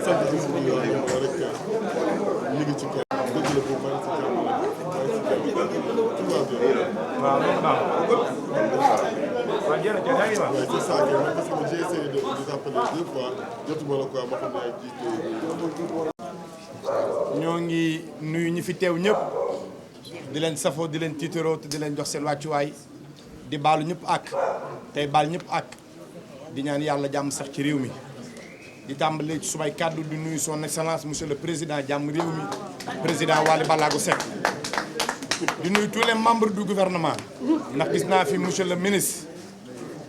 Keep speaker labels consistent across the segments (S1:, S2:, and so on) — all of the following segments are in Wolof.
S1: sant bi si biir rek ñu ngi ci kaw dëgg la boobu maa ngi ci kaw
S2: waaw loolu baax waaw jërëjëf yaa ngi wax.
S1: waaye c'est ça que parce que j'ai essayé de t'appeler 2 fois jotuma la quoi ma xam ne ay jiite.
S2: ñoo ngi nuyu ñi fi teew ñëpp di leen safoo di leen tiitaroo te di leen jox seen wàccuwaay di baalu ñëpp ak tey baal ñëpp ak di ñaan yàlla jàmm sax ci réew mi di tàmbalee ci sumay kàddu di nuyu son excellence monsieur le président jàmm réew mi président Waly Ballago Seck di nuyu tous les membres du gouvernement ndax gis naa fi monsieur le ministre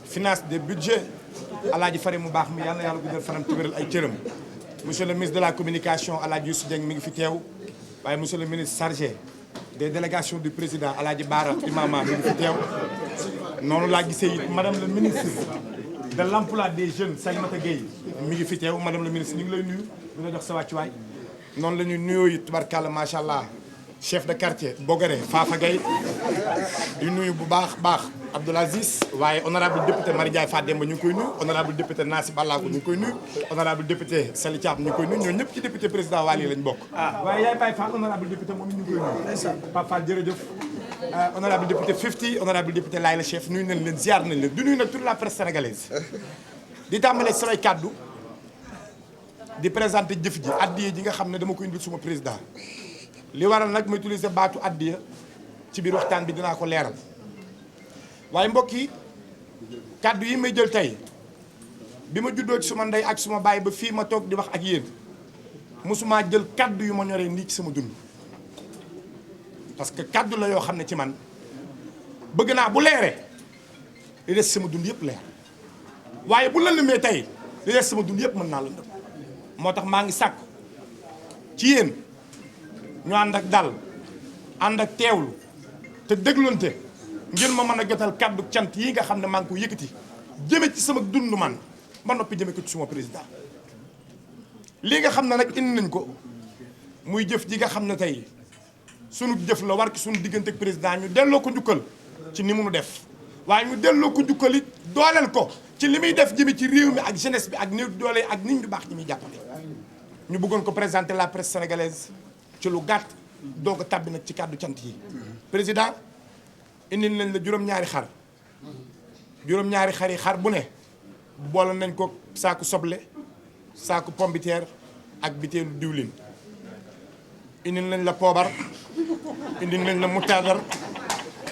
S2: finance des budgets alaaji fari mu baax mi yàlla yàlla guddal fanam tubéral ay cëram monsieur le ministre de la communication alaaji Youssou Dieng mi ngi fi teew waaye monsieur le ministre chargé des délégations du président alaaji Bara Imama mi ngi fi teew noonu laa gisee it madame le ministre de l'emploi des jeunes Salimata Gueye mi ngi fi teew madame le ministre ñu ngi lay nuyu di la jox sa wàccuwaay noonu la ñuy nuyoo it tubarkàlla macha allah chef de quartier Bogare Fafa Gueye di nuyu bu baax Abdoul Aziz waaye honorable député Marie Ndiaye Fademba ñu ngi koy nuyu honorable député Nassi Ballago ñu ngi koy nuyu honorable député Sali Thiam ñu ngi koy nuyu ñoo ñëpp ci député président Waly lañ bokk. waaye yaay Baye Fall honorable député moom it ñu ngi koy nuyu. Pape Fall jërëjëf honorable député 50 honorable député Laye la chef nuyu nañ leen ziar nañ leen di nuyu nag toute la presse sénégalaise di tàmbalee samay kàddu di présenté jëf ji addiya ji nga xam ne dama ko indil suma président li waral nag ma utiliser baatu addiya ci biir waxtaan bi dinaa ko leeral waaye mbokk yi kàddu yi may jël tey bi ma juddoo ci suma ndey ak suma baay ba fii ma toog di wax ak yéen mosumaa jël kàddu yu ma ñoree nii ci sama dund parce que kàddu la yoo xam ne ci man bëgg naa bu leeree li des sama dund yëpp leer waaye bu lëndëmee tey li des sama dund yëpp mën naa lëndëm moo tax maa ngi sàkk ci yéen ñu ànd ak dal ànd ak teewlu te déglunte ngir ma mën a jotal kàddu cant yi nga xam ne maa ngi ko yëkkati jëme ci sama dund man ba noppi jëme ko ci suma président lii nga xam ne nag indi nañ ko muy jëf ji nga xam ne tey sunu jëf la war ki sunu diggante ak président ñu delloo ko njukkal ci ni mu def waaye ñu delloo ko njukkal it dooleel ko ci li muy def jëme ci réew mi ak jeunesse bi ak néew doole ak nit ñu baax ñi muy jàppale ñu bëggoon ko présenter la presse sénégalaise ci lu gàtt doog a tàbbi nag ci kàddu cant yi président indil nañ la juróom-ñaari xar juróom-ñaari xar yi xar bu ne boole nañ ko saaku soble saaku pombiteer ak biteelu diwlin indil nañ la poobar indil nañ la mutaadar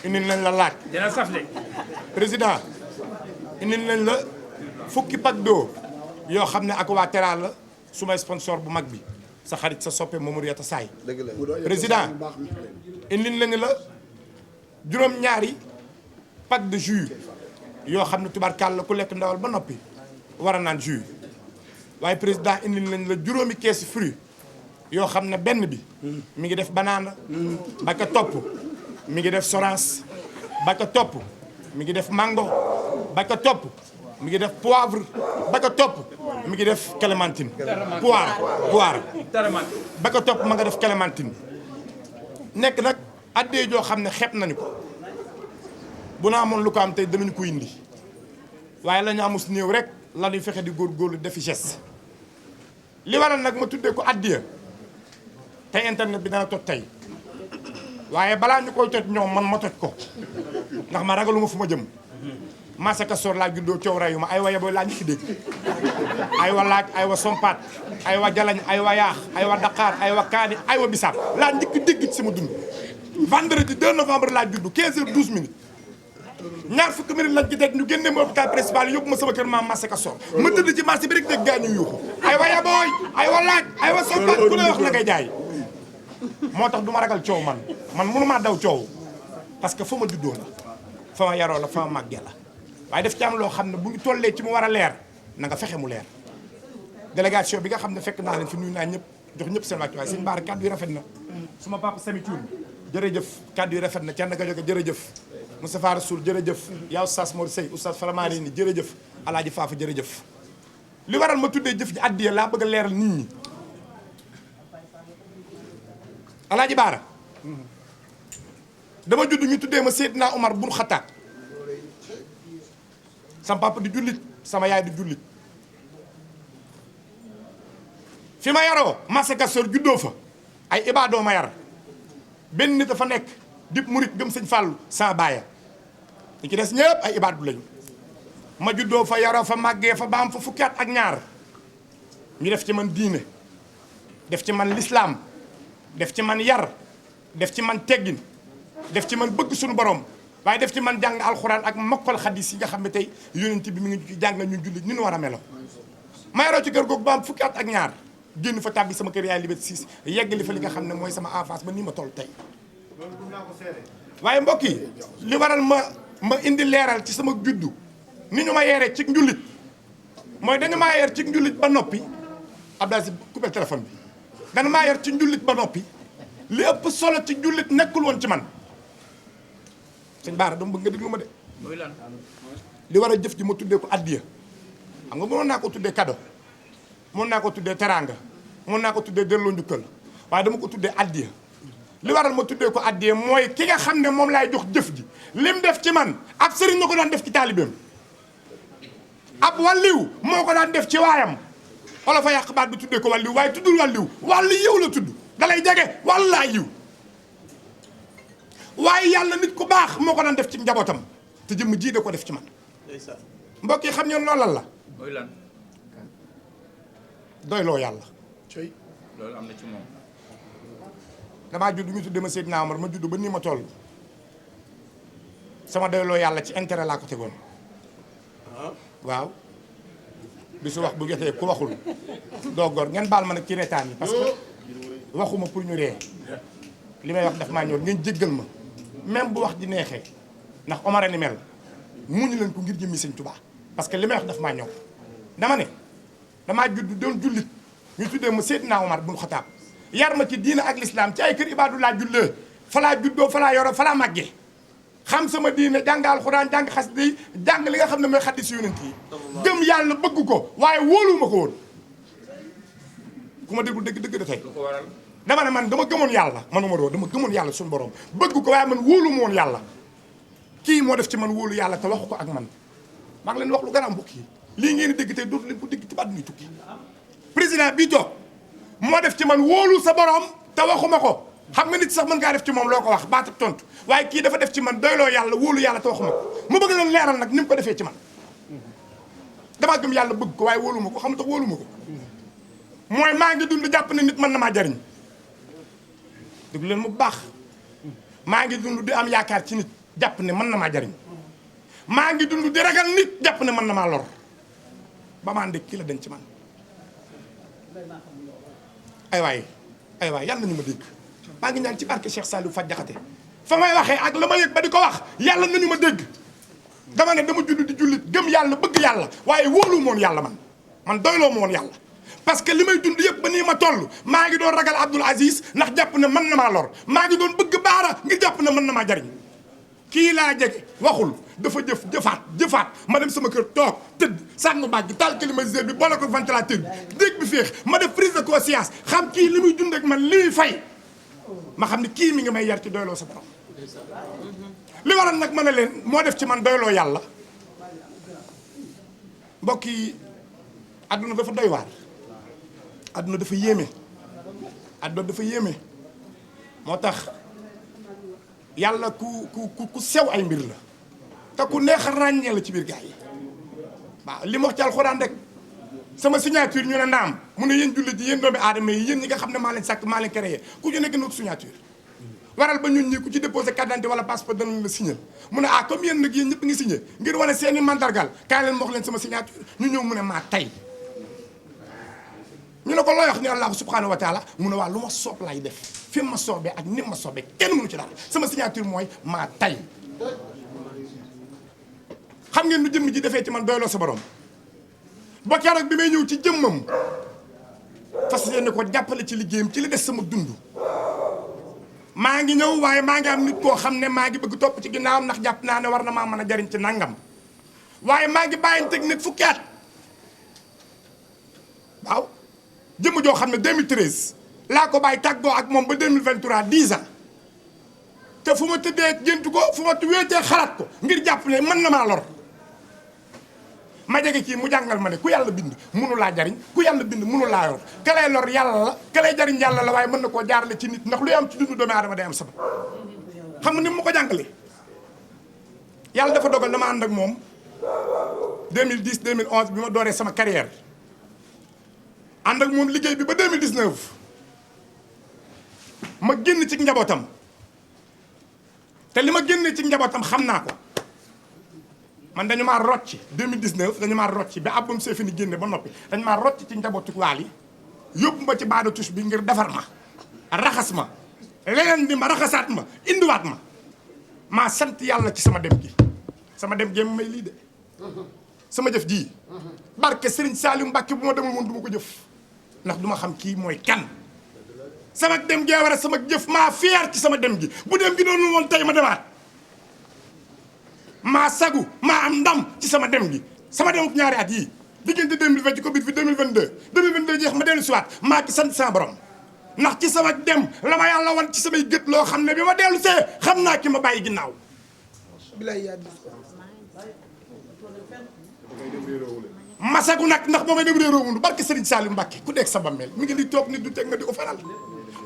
S2: indil nañ la laaj
S3: dina saf de
S2: président indil nañ la fukki pack d'eau yoo xam ne ak waa Teral la sumay sponsor bu mag bi sa xarit sa soppe Mamadou Yata Saay président indil nañ la juróom-ñaari pack de jus yoo xam ne tubarkàlla la ku lekk ndawal ba noppi war a naan jus waaye président indil nañ la juróomi keesi fruit yoo xam ne benn bi mi ngi def banana ba ka topp mi ngi def sorance ba ka topp mi ngi def mango ba ka topp mi ngi def poivre ba ka topp mi ngi def clémentine poire ba ka topp ma nga def clémentine nekk nag addee joo xam ne xeeb nañu ko bu na amoon lu ko am tey danañu ko indi waaye la ñu amus néew rek la ñuy fexe di góorgóorlu defi geste li waral nag ma tuddee ko addiya tey internet bi dana toj tey waaye balaa ñu koy toj ñoom man ma toj ko ndax ma ragaluma fu ma jëm masaka sor laa juddoo coow rayu ma ay wa yaboy laa ñu fi dégg ay wa laaj ay wa sompaat ay wa jalañ ay wa yaax ay wa daqaar ay wa kaani ay wa bisaab laa njëkk dégg ci sama dund vendredi 2 novembre laa juddu 15h12 minutes ñaar fukki minutes lañ ci teg ñu génne ma hôpital principal yóbbu ma sama kër maam masaka sor ma tëdd ci marché bi rek dégg gaa ñu yuuxu ay wa yabooy ay wa laaj ay wa sompaat ku lay wax la ngay jaay moo tax du ma ragal coow man mënumaa daw coow parce que fa ma juddoo la fa ma yaroo la fa ma màggee la waaye daf ci am loo xam ne bu ñu tollee ci mu war a leer na nga fexe mu leer délégation bi nga xam ne fekk naa leen fi nuyu naa ñëpp jox ñëpp seen wàcc waaye sëñ Bara kàddu yi rafet na suma papa Sami Thioune jërëjëf kàddu yi rafet na kenn nga jóge jërëjëf Moustapha Rassoul jërëjëf yaa Oustaz Mor Sey Oustaz Faramari ni jërëjëf Alaaji Faafa jërëjëf li waral ma tuddee jëf ji addiya laa bëgg a leeral nit ñi Alaaji Bara dama judd ñu tuddee ma Seydina Omar bun Xattaab sama papa di jullit sama yaay di jullit fi ma yaroo Massa Kastoor juddoo fa ay ibaadoo ma yar benn nit dafa nekk dib murit gëm sëñ Fallou sama baaya ñi ci des ñëpp ay ibaadu lañu ma juddoo fa yaroo fa màggee fa ba am fa fukki at ak ñaar ñu def ci man diine def ci man lislaam def ci man yar def ci man teggin def ci man bëgg suñu borom waaye def ci man jàng alxuraan ak mokkal xadis yi nga xam ne tey yonent bi mi ngi ci jàng ñun jullit ñu war a melo ma yaroo ci kër googu ba am fukki at ak ñaar génn fa tàbbi sama kër yaay Liberté 6 yeggali fa li nga xam ne mooy sama enfance ba nii ma toll tey waaye mbokk yi li waral ma indi leeral ci sama juddu ni ñu ma yeeree ci njullit mooy dañu maa yeer ci njullit ba noppi Abdoulaye si coupé téléphone bi dañu maa yeer ci njullit ba noppi li ëpp solo ci njullit nekkul woon ci man sëñ Baara dama bëgg nga déglu ma de li war a jëf ji ma tuddee ko addiya xam nga mënoon naa ko tuddee cadeau mën naa ko tuddee teraanga mën naa ko tuddee delloo njukkal waaye dama ko tuddee addiya li waral ma tuddee ko addiya mooy ki nga xam ne moom laay jox jëf ji lim def ci man ab sëriñ na ko daan def ci taalibeem ab wàlliw moo ko daan def ci waayam wala fa yàq baat bi tuddee ko wàlliw waaye tuddul wàlliw wàllu yiw la tudd dalay jege wàllaa yiw waaye yàlla nit ku baax moo ko daan def ci njabootam te jëmm ji da ko def ci man mbokk yi xam ngeen loolu lan la
S3: mooy lan
S2: doyloo yàlla
S3: loolu am na ci moom
S2: damaa judd ñu tuddee ma Seydina Omar ma judd ba nii ma toll sama doyloo yàlla ci intérêt laa ko tegoon waaw bi su wax bu jotee ku waxul doo gor ngeen baal ma nag ci reetaan yi parce que waxuma pour ñu ree li may wax daf maa ñor ngeen jéggal ma même bu wax ji neexee ndax Omar a ni mel muñu leen ko ngir jëmmi Sëñ Tuubaa parce que li may wax daf maa ñor dama ne damaa judd doon jullit ñu tuddee ma Seydina Omar bun Xataab yar ma ci diina ak lislaam ci ay kër ibaadu laa jullee falaa juddoo falaa yoroo falaa màggee xam sama diine jàng alxuraan jàng xas di jàng li nga xam ne mooy xaddis yonent yi gëm yàlla bëgg ko waaye wóoluwuma ko woon ku ma déglu dëgg da tey dama ne man dama gëmoon yàlla manuma doo dama gëmoon yàlla suñu borom bëgg ko waaye man wóoluma woon yàlla kii moo def ci man wóolu yàlla te waxu ko ak man maa ngi leen wax lu gën a mbokk yi lii ngeen di dégg tey dootu leen ko dégg ci baat ñuy tukki président bii toog moo def ci man wóolu sa borom te waxuma ko xam nga nit sax mën ngaa def ci moom loo ko wax baat ak tontu waaye kii dafa def ci man doyloo yàlla wóolu yàlla te waxuma ko mu bëgg leen leeral nag ni mu ko defee ci man damaa gëm yàlla bëgg ko waaye wóoluma ko xam nga tax wóoluma ko mooy maa ngi dund jàpp ne nit mën na maa jariñ déglu leen mu baax maa ngi dund di am yaakaar ci nit jàpp ne mën na maa jariñ maa ngi dund di ragal nit jàpp ne mën na maa lor ba maa ndég kii la den ci man ay waay yàlla nañu ma dégg maa ngi ñaan ci barke Cheikh Saliou Fat Jaxate fa may waxee ak la ma yëg ba di ko wax yàlla nañu ma dégg dama ne dama judd di jullit gëm yàlla bëgg yàlla waaye wóolu moon yàlla man doyloo moon yàlla parce que li may dund yëpp ba nii ma toll maa ngi doon ragal Abdoul Aziz ndax jàpp ne mën na maa lor maa ngi doon bëgg baara ngir jàpp ne mën na maa jariñ kii laa jege waxul dafa jëfaat ma dem sama kër toog tëdd sànni baag bi taal climatiseur bi boole ko ventilateur bi dégg bi féex ma def prise de conscience xam kii li muy dund ak man li muy fay ma xam ne kii mi ngi may yar ci doyloo sa borom li waral nag ma ne leen moo def ci man doyloo yàlla mbokk yi adduna dafa doy waar adduna dafa yéeme moo tax yàlla ku sew ay mbir la te ku neex a ràññee la ci biir gaa yi waaw li ma wax ci alxuraan rek sama signature ñu ne naam mu ne yéen jullit yi yéen doomi aadama yi yéen ñi nga xam ne maa leen sàkk maa leen créé ku ci nekk notre signature waral ba ñun ñi ku ci déposé carte d'identité wala passeport danañ la signé mu ne ah comme yéen nag yéen ñëpp ngi signé ngir wane seeni mandargal kaay leen ma wax leen sama signature ñu ñëw mu ne maa tay ñu ne ko looy wax ni Allah subhanahu wa taala mu ne waa lu ma soob lay def fi ma soobee ak ni ma soobee kenn mënu ci dara sama signature mooy maa tay xam ngeen nu jëmm ji defee ci man doyloo sa borom ba keroog bi may ñëw ci jëmmam fas yéene ko jàppale ci liggéeyam ci li des sama dund maa ngi ñëw waaye maa ngi am nit koo xam ne maa ngi bëgg topp ci ginnaawam ndax jàpp naa ne war na maa mën a jariñ ci nangam waaye maa ngi bàyyanteeg nit fukki at waaw jëmm joo xam ne 2013 laa ko bàyyi tàggoo ak moom ba 2023 10 ans te fu ma tëddee géntu ko fu ma wéetee xalaat ko ngir jàpp ne mën na maa lor ma jege kii mu jàngal ma ne ku yàlla bind mënu laa jariñ ku yàlla bind mënu laa yor ka lay lor yàlla la ka lay jariñ yàlla la waaye mën na koo jaarale ci nit ndax luy am ci dundu doomu aadama day am sabab xam nga ni mu ko jàngalee yàlla dafa dogal dama ànd ak moom 2010 2011 bi ma dooree sama carrière ànd ak moom liggéey bi ba 2019 ma génn ci njabootam te li ma génnee ci njabootam xam naa ko man dañu maa rocci 2019 dañu maa rocci ba album see fi ni génne ba noppi dañu maa rocci ci njabootu Wally yóbbu ma ci baada touche bi ngir defar ma raxas ma leneen di ma raxasaat ma indiwaat ma maa sant yàlla ci sama dem gi sama dem gi may lii de sama jëf ji barke Serigne Saliou Mbacke bu ma demul woon du ma ko jëf ndax du ma xam kii mooy kan sama dem gee war a sama jëf maa fier ci sama dem gi bu dem gi doonu woon tey ma demaat maa sagu maa am ndam ci sama dem gi sama dem ak ñaari at yii diggante 2020 ci Covid bi 2022 jeex ma dellu siwaat maa ci sant sama borom ndax ci sama dem la ma yàlla wan ci samay gët loo xam ne bi ma dellu see xam naa ki ma bàyyi ginnaaw masagu nag ndax ba may dem réeroo wundu barke Serigne Saliou Mbacke ku dekk sa bammeel mi ngi di toog nit du teg nga di ko faral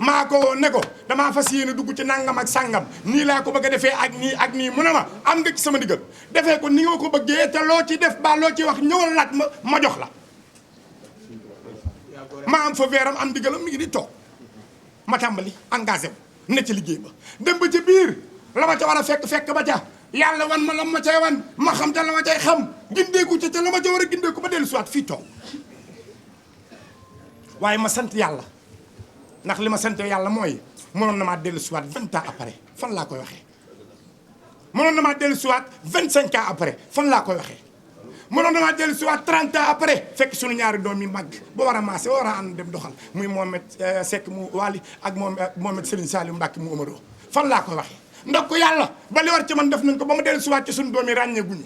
S2: maa ko ne ko damaa fas yéene dugg ci nangam ak sangam nii laa ko bëgg a defee ak nii mu ne ma am nga ci sama ndigal defee ko ni nga ko bëggee te loo ci def ba loo ci wax ñëwal laaj ma jox la ma am fa veeram am ndigalam mi ngi di toog ma tàmbali engagé wu ne ci liggéey ba dem ba ca biir la ma ca war a fekk ba ca yàlla wan ma la ma cay wan ma xam te la ma cay xam gindeeku ca la ma ca war a gindeeku ba dellu siwaat fii toog waaye ma sant yàlla ndax li ma sant yàlla mooy mënoon na maa dellu siwaat 20 ans après fan laa koy waxee mënoon na maa dellu siwaat 25 ans après fan laa koy waxee mënoon na maa dellu siwaat 30 ans après fekk suñu ñaari doom yi màgg ba war a maase war a ànd dem doxal muy Mohamed Seck mu Wally ak Mohamed Serigne Saliou Mbacke mu Omaro fan laa koy waxee ndax ko yàlla ba li war ci man def nañ ko ba ma dellu siwaat ci suñu doom yi ràññeeguñu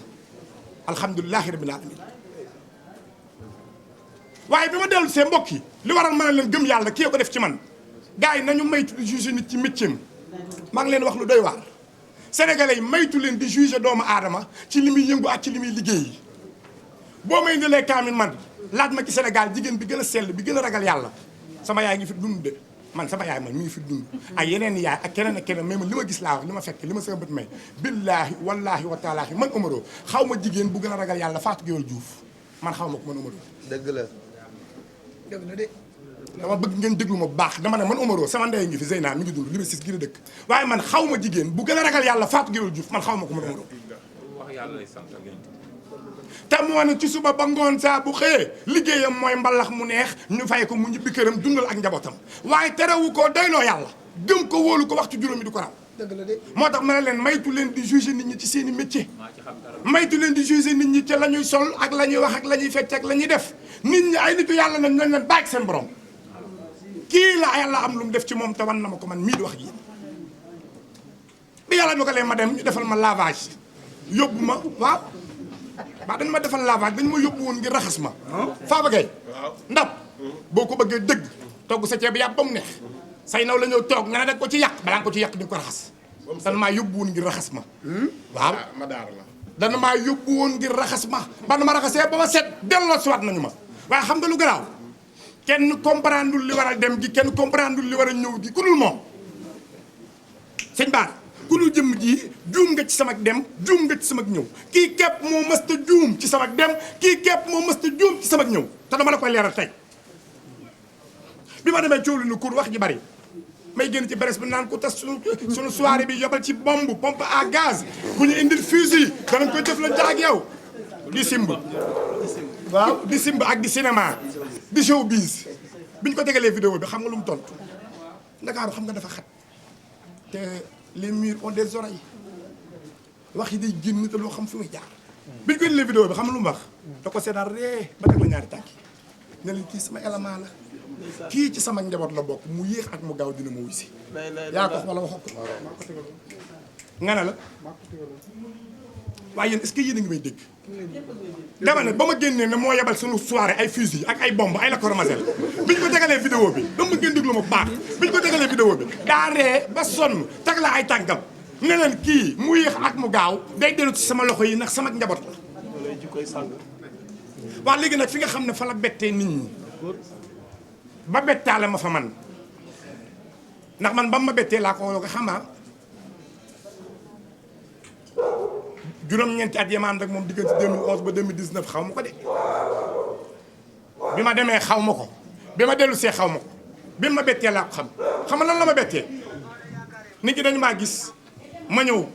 S2: alhamdulilahi rabbil alamin waaye bi ma dellu see mbokk yi li waral mën a leen gëm yàlla kii ko def ci man gars yi nañu maytu di juger nit ci métier maa ngi leen wax lu doy waar sénégalais yi maytu leen di juger doomu aadama ci li muy yëngu ak ci li muy liggéey boo may indilee kaamil man laaj ma ci Sénégal jigéen bi gën a sell bi gën a ragal yàlla sama yaay ngi fi dund de man sama yaay man mi ngi fi dund ak yeneen yaay ak keneen ak keneen mais man li ma gis laa wax li ma fekk li ma sama bët may billaahi wallaahi wa taalaahi man Omaro xaw ma jigéen bu gën a ragal yàlla Fatou Gueye Diouf man xaw ma ko man Omaro
S4: dëgg la de
S2: dama bëgg ngeen déglu ma bu baax dama ne man Omaro sama ndey ngi fi Zeyna mi ngi dund li ma sis gi la dëkk waaye man xaw ma jigéen bu gën a ragal yàlla Fatou Gueye Diouf man xaw ma ko man Omaro
S3: wax yàlla lay sant
S2: te moo ne ci suba ba ngoon saa bu xëyee liggéeyam mooy mbalax mu neex ñu fay ko mu ñibbi këram dundal ak njabootam waaye terewu ko doyloo yàlla gëm ko wóolu ko waxtu juróomi du ko raw
S4: dëgg la de
S2: moo tax ma ne leen maytu leen di juger nit ñi ci seen i métier maytu leen di juger nit ñi ci la ñuy sol ak la ñuy wax ak la ñuy fecc ak la ñuy def nit ñi ay nitu yàlla nañ leen bàyyi seen borom kii la yàlla am lu mu def ci moom te wan na ma ko man mii di wax ak yéen bi yàlla dogalee ma dem ñu defal ma lavage yóbbu ma waaw dañ ma defal lavage dañ ma yóbbu woon ngir raxas ma Faba Gueye ndab boo ko bëggee dëgg togg sa ceeb yàpp ba mu neex say naw la ñëw toog nga ne da ko ci yàq balaa nga ko ci yàq di ko raxas dana maa yóbbu woon ngir raxas ma waaw
S1: ma daar la
S2: dana maa yóbbu woon ngir raxas ma ba na ma raxasee ba ma set delloo siwaat nañu ma waaye xam nga lu garaaw kenn comprendre li war a dem gi kenn comprendre li war a ñëw gi ku dul moom sëñ Bara ku dul jëmm ji juum nga ci sama dem juum nga ci sama ñëw kii képp moo mësta juum ci sama dem kii képp moo mësta juum ci sama ñëw te dama la koy leeral tey bi ma demee coow lu nu kur wax ji bari may génn ci presse bi naan ko tas suñu soirée bi yobal ci bombe pompe à gaz ku ñu indil fusil danañ koy def la jaag yow di simb waaw di simb ak di cinéma di showbiz bi ñu ko tegalee vidéo bi xam nga lu mu tontu Ndakaaru xam nga dafa xat te les murs ont des oreilles wax yi day génn te loo xam fi muy jaar bi ñu ko indilee vidéo bi xam nga lu mu wax da ko seetaan ree ba teg la ñaari tànk ne leen kii sama élément la kii ci sama njaboot la bokk mu yéex ak mu gaaw dina ma wuy si yaa ko wax wala waxoo ko nga ne la waaye yéen est-ce que yéen a ngi may dégg dama ne ba ma génnee ne moo yebal suñu soirée ay fusil ak ay bombe ay lacrymogène bi ñu ko tegalee vidéo bi dama ngeen déglu ma bu baax bi ñu ko tegalee vidéo bi daa ree ba sonn tag la ay tànkam ne leen kii mu yéex ak mu gaaw day dellu ci sama loxo yi ndax sama njaboot la wax léegi nag fi nga xam ne fa la bettee nit ñi ba bettaale ma fa man ndax man ba ma bettee laa ko nga xamaa juróom-ñeenti at yema ànd ak moom diggante 2011 ba 2019 xaw ma ko de bi ma demee xaw ma ko bi ma dellu see xaw ma ko bi ma bettee laa ko xam nga lan la ma bettee nit ñi dañu maa gis ma ñëw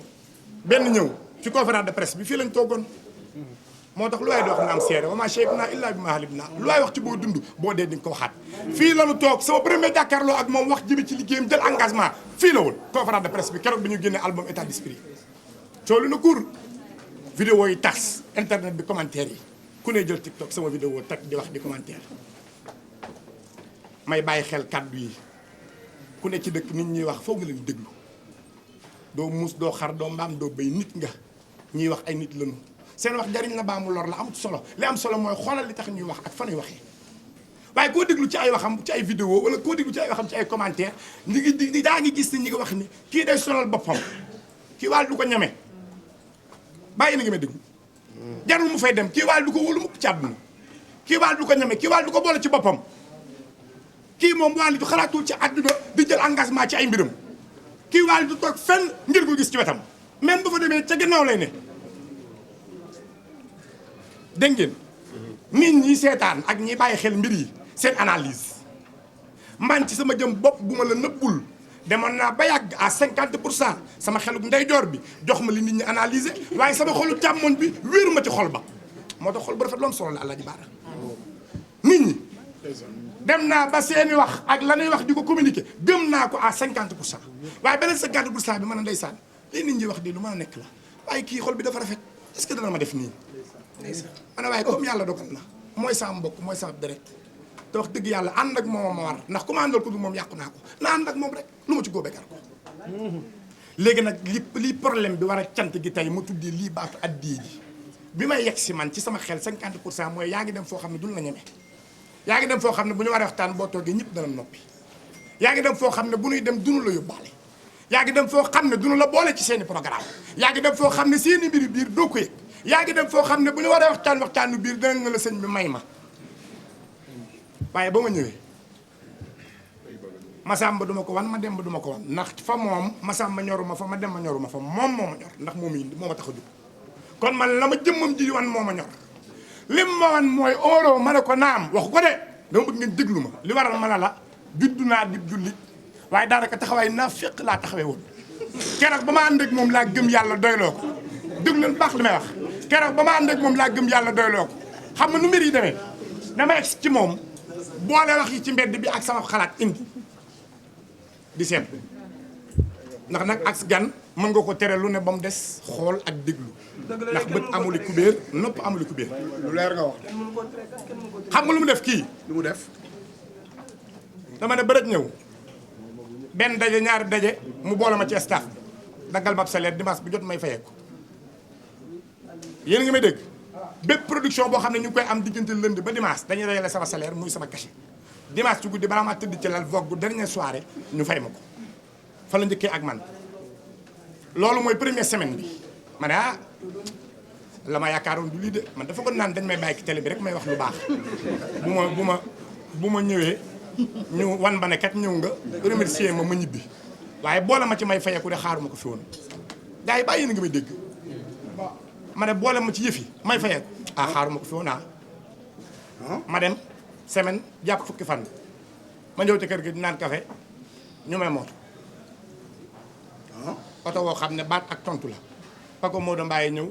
S2: benn ñëw ci conférence de presse bi fii lañ toogoon moo tax lu waay di wax na am seere wa maa shahidnaa illaa bimaa alimnaa lu waay wax ci boo dund boo dee di nga ko waxaat fii la ñu toog sama premier jàkkaarloo ak moom wax jëme ci liggéeyam jël engagement fii la woon conférence de presse bi keroog bi ñu génnee album état d'esprit coolu na kuur vidéo yi tas internet bi commentaire yi ku ne jël TikTok sama vidéo tag di wax di commentaire may bàyyi xel kàddu yi ku ne ci dëkk nit ñuy wax foog nga leen déglu doo muus doo xar doo mbaam doo béy nit nga ñuy wax ay nit lañu seen wax jariñ la baa mu lor la amut solo li am solo mooy xoolal li tax ñuy wax ak fa ñuy waxee waaye koo déglu ci ay waxam ci ay vidéo wala koo déglu ci ay waxam ci ay commentaire ñi daa ngi gis ni ñi nga wax ni kii day sonal boppam kii wàll du ko ñeme bàyyi na nga ma déglu jarul mu fay dem kii wàll du ko wóolu mukk ci àdduna kii wàll du ko ñeme kii wàll du ko boole ci boppam kii moom wàll du xalaatul ci àdduna di jël engagement ci ay mbiram kii wàll du toog fenn ngir ko gis ci wetam même bu fa demee ca gannaaw lay ne dégg ngeen nit ñi seetaan ak ñi bàyyi xel mbir yi seen analyse man ci sama jëm bopp bu ma la nëbbul demoon naa ba yàgg à 50% sama xelu ndeyjoor bi jox ma li nit ñi analyser waaye sama xolu càmmoñ bi wéeru ma ci xol ba moo tax xol bu rafet loon solo la Alaaji Baara nit ñi dem naa ba seeni wax ak la ñuy wax di ko communiquer gëm naa ko à 50% waaye beneen 50% bi mën a ndeysaan lii nit ñi wax di lu mën a nekk la waaye kii xol bi dafa rafet est-ce que dana ma def nii ana waaye comme yàlla dogal na mooy sama mbokk mooy sama deret te wax dëgg yàlla ànd ak moom ma war ndax ku ma àndal ko du moom yàqu naa ko na ànd ak moom rek lu ma ci góobee gar ko léegi nag li problème bi war a cant gi tey ma tuddee lii baatu addii ji bi may yegg si man ci sama xel 50% mooy yaa ngi dem foo xam ne duñ la ñeme yaa ngi dem foo xam ne bu ñu waree waxtaan boo toogee ñëpp dana noppi yaa ngi dem foo xam ne bu ñuy dem duñu la yóbbaale yaa ngi dem foo xam ne duñu la boole ci seeni programme yaa ngi dem foo xam ne seeni mbiri biir doo ko yëg yaa ngi dem foo xam ne bu ñu waree waxtaanu biir danañ nga la sëñ bi may ma waaye ba ma ñëwee Masamba duma ko wan ma dem ba duma ko wan ndax fa moom Masamba ñoruma fa ma dem ma ñoruma fa moom moo ma ñor ndax moom indi moo ma tax a jóg kon man la ma jëmmam ji wan moo ma ñor lim ma wan mooy oro ma ne ko naam waxu ko de dama bëgg ngeen déglu ma li waral ma ne la juddu naa di jullit waaye daanaka taxawaay naa féq laa taxawee woon keroog ba ma ànd ak moom laa gëm yàlla doyloo ko déglu leen baax li may wax keroog ba ma ànd ak moom laa gëm yàlla doyloo ko xam nga nu mbir yi demee dama egg ci moom boole wax yi ci mbedd bi ak sama xalaat indi di seet ndax nag ak gan mën nga ko tere lu ne ba mu des xool ak déglu ndax bët amuli kubéer nopp amuli kubéer
S4: lu leer nga wax
S2: xam nga lu mu def kii
S4: lu mu def
S2: dama ne bërëj ñëw benn daje ñaari daje mu boole ma ci staff daggal ma ab salaire dimanche bu jot may fayeeku yéen a ngi may dégg bépp production boo xam ne ñu ngi koy am diggante lundi ba dimanche dañuy dajale sama salaire muy sama cachet dimanche ci guddi balaa maa tëdd ci lal vogue dernière soirée ñu fay ma ko fa la njëkkee ak man loolu mooy première semaine bi ma ne ah la ma yaakaaroon du lii de man dafa ko naan dañ may bàyyi ci télé bi rek may wax lu baax bu ma ñëwee ñu wan ba ne kat ñëw nga remercier ma ñibbi waaye boole ma ci may fayeeku de xaaruma ko fi woon gars yi bàyyi na nga may dégg ma ne boole ma ci yëf yi may fayeeku ah xaaruma ko fi woon ma dem semaine jàpp fukki fan ma ñëw ci kër gi di naan café ñu may mooto oto woo xam ne baat ak tontu la Paco Modou Mbaye ñëw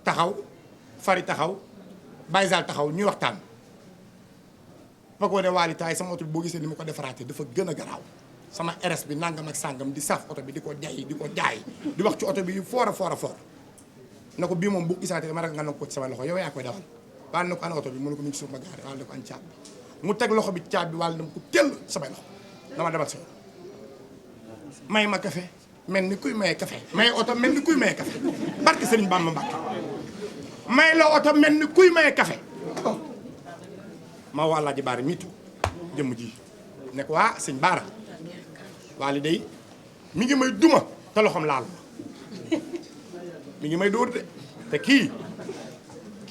S2: taxaw Fari taxaw Baye Zal taxaw ñuy waxtaan Paco ne waali taay sama oto bi boo gisee ni ma ko defaraatee dafa gën a garaaw sama RS bi nangam ak sàngam di saf oto bi di ko jaay di wax ci oto bi foor a foor a foor na ko bii moom bu gisaatee ma rek nga ne ko ci sama loxo yow yaa koy dawal wàll na ko ana oto bi mu ne ko mu ngi suuf ma gaare wàll na ko an caab bi mu teg loxo bi caab bi wàll na ko tell samay loxo dama demal sa may ma café mel ni kuy maye café may oto mel ni kuy maye café barke Sëriñ Bamba Mbàkke may la oto mel ni kuy maye café ma wàllaa ji baara miitu jëmm ji ne ko waa sëñ baara waali day mi ngi may duma te loxoom laal ma mi ngi may dóor de te kii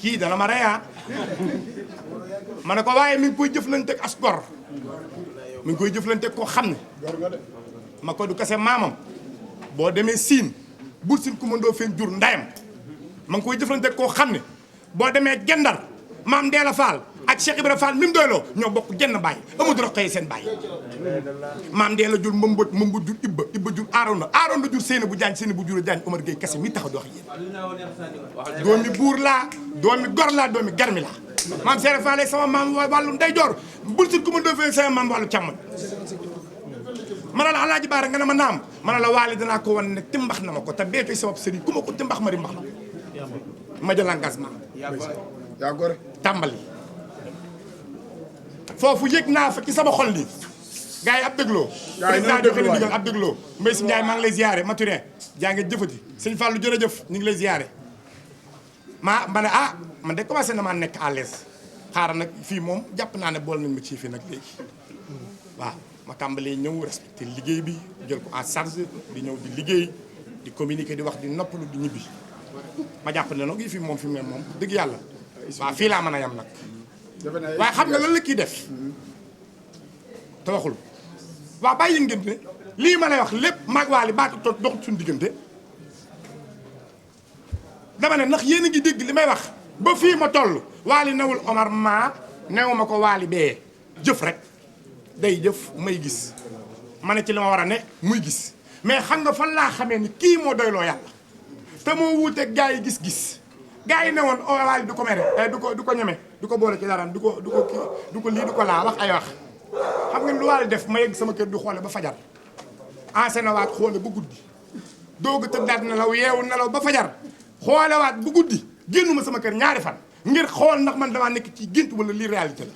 S2: kii dana ma reyaa ma ne ko waaye mi ngi koy jëflanteeg as gor mi ngi koy jëflanteeg koo xam ne ma ko du kase maamam boo demee siin bur sin ku mandoo fen jur ndayam ma ngi koy jëflanteeg koo xam ne boo demee gendar maam Ndeela Fall ak Cheikh Ibra Fall mi mu doyloo ñoo bokk genn baay Amadou Rokhaya seen baay maam Ndeela jur mbambut jur ibba jur Aarona jur Seyna bu Jaañ Seyna bu jur Jaañ Omar Gueye kese mi taxaw di wax yéen doomi buur laa doomi gor laa doomi garmi laa maam Cheikh Fall sama maam wàllu ndeyjoor bul sit ku ma doo fee sama maam wàllu càmmoñ ma ne la Alaaji Baara nga ne ma naam ma ne la waali danaa ko wan ne timbax na ma ko te beetoy sabab sëriñ ku ma ko timbax ma ri mbax la ma jël engagement
S4: yaa gore
S2: tàmbali foofu yëg naa fa ci sama xol li gars yi ab dégloo président joxe na ndigal ab dégloo Mbaye si Ndiaye maa ngi lay ziare Maturin jaa ngeen jëfati sëñ Fallou jërëjëf ñu ngi lay ziare ma ne ah man de commencé na maa nekk à l'aise xaaral nag fii moom jàpp naa ne bool nañ ma ci fii nag léegi waaw ma tàmbalee ñëw respecté liggéey bi jël ko en charge di ñëw di liggéey di communiquer di wax di noppalu di ñibbi ma jàpp ne nag yi fii moom fi mu ne moom dëgg yàlla waaw fii laa mën a yam nag waaye xam nga lan la kii def te waxul waaw bàyyi ngeen ne lii ma lay wax lépp mag waali baatu toog doxut suñu diggante dama ne ndax yéen a ngi dégg li may wax ba fii ma toll waali newul Omar maa newu ma ko waali bee jëf rek day jëf may gis ma ne ci li ma war a ne muy gis mais xam nga fan laa xamee ni kii moo doyloo yàlla te moo wuuteeg gaa yi gis-gis gaa yi ne woon waali du ko mere du ko ñeme du ko boole ci dara du ko lii du ko laa wax ay wax xam nga lu waali def ma yegg sama kër di xoole ba fajar enseigné waat xoole ba guddi doog a tëddaat nelaw yeewu nelaw ba fajar xoole waat bu guddi génnuma sama kër ñaari fan ngir xool ndax man damaa nekk ci gént wala lii réalité la